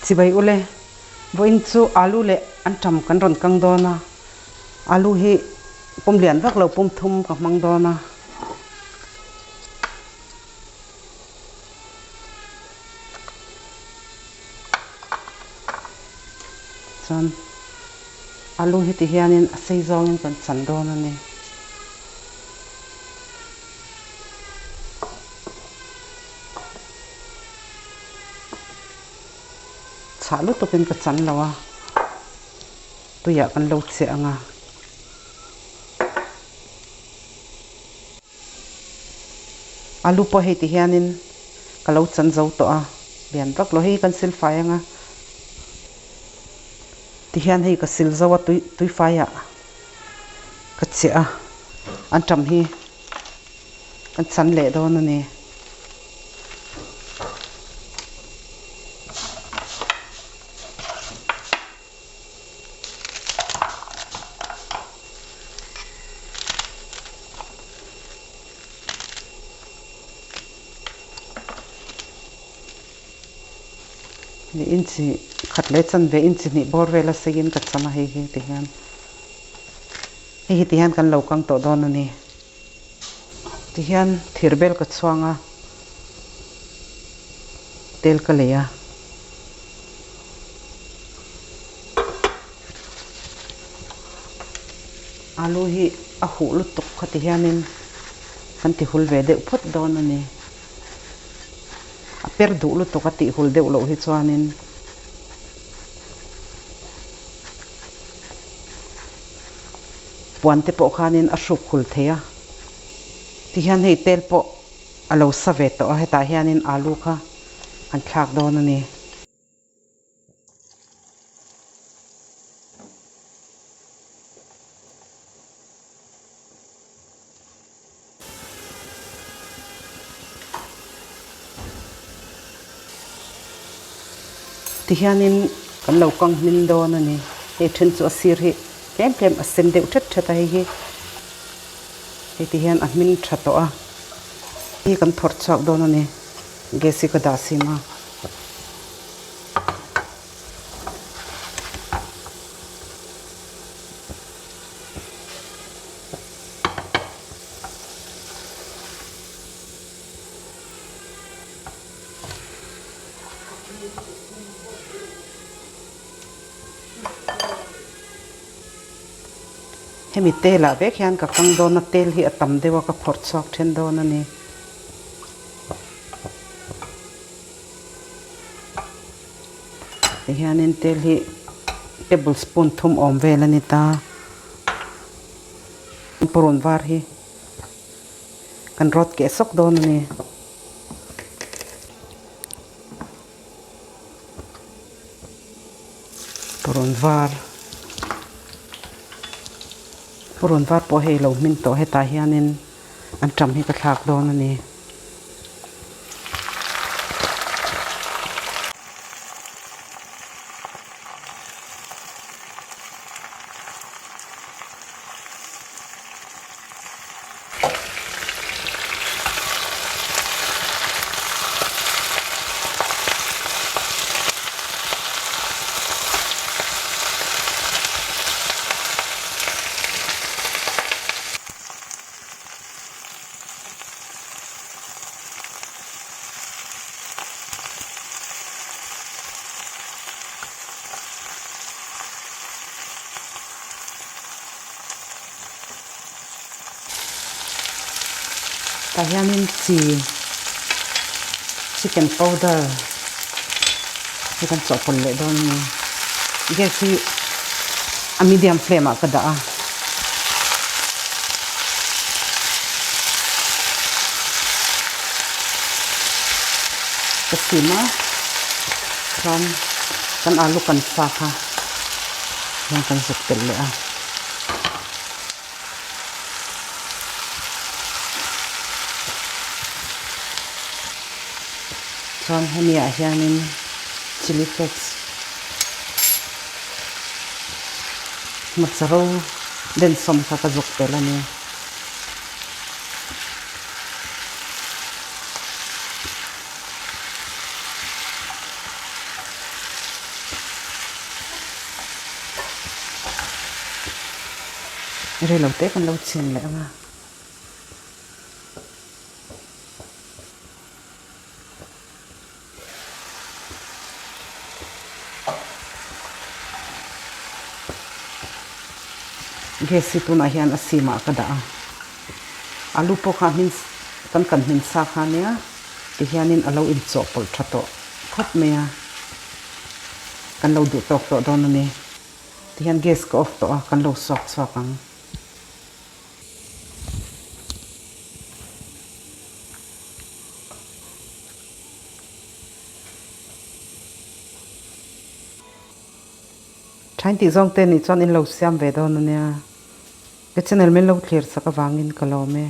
Chibai ule, vawiin chu alu leh anṭam kan rawn kang dawn a, alu hi pum lian vak lo pum thum ka hmang dawn a. Chuan alu hi ti hianin a sei zawngin kan chan dawn a ni. Chhah lutukin ka chan lo a, tuiah kan lo cheh ang a. Alu pawh hei ti hianin ka lo chan zo tawh a, lian vak lo hei kan sil fai ang a. Ti hian hei ka sil zo a tui tui faiah ka chiah a, an ṭam hi kan chan leh dawn a ni. Ni inchi khat leh chanve inchi hnih bawr vel a seiin ka cham a hei hi ti hian hei hi ti hian kan lo kang tawh dawn a ni. Ti hian thir bel ka chhuang a, tel ka lei a. Alu hi a huh lutuk kha ti hianin kan ti hul ve deuh phawt dawn a ni. A per duh lutuk a tih hul deuh loh hi chuanin. Puan te pawh khanin a hruk hul thei a, tihian hei tel pawh a lo sa ve tawh a, hetah hianin alu kha an thlak dawn a ni. Tihianin kan lo kang hmin dawn a ni. Hei then chu a sir hi tlem tlem a sen deuh thet thet a hei hi. Hei tihian a hmin tha tawh a. Hei kan phawrh chhuak dawn a ni. Gas hi ka dah sim a. Hemi tel ah vek hian ka kang dawn a tel hi a tam deuh a ka phawrh chhuak then dawn a ni. Tihianin tel hi table spoon thum awm vel a ni ta. Purun var hi kan rawt keh sawk dawn a ni. Purun var purun var pawh hei lo hmin tawh hetah hianin an ṭam hi ka thlak dawn a ni. Tah hianin chi chicken powder hi kan chawhpawlh leh dawn a ni. Gas hi a medium flame ah ka dah a. Ka sim a chuan kan alu kan sa kha hian kan zuk telh leh a. Chuan hemi ah hianin chilli flakes hmawcha ro densawm kha ka zuk tel a ni. Rei lo te kan lo chhin leh ang a. Gas hi tunah hian a sim ah ka dah a, alu pawh kha hmin kan kan hmin sa kha nia tihianin a lo inchawhpawlh tha tawh khawp mai a, kan lo duh tawk tawh dawn a ni. Tihian gas ka off tawh a, kan lo suak chhuak ang. Thain tih zawng te nih chuan in lo siam ve dawn a nia. Ka channel min lo thlir sak avangin ka lawm e.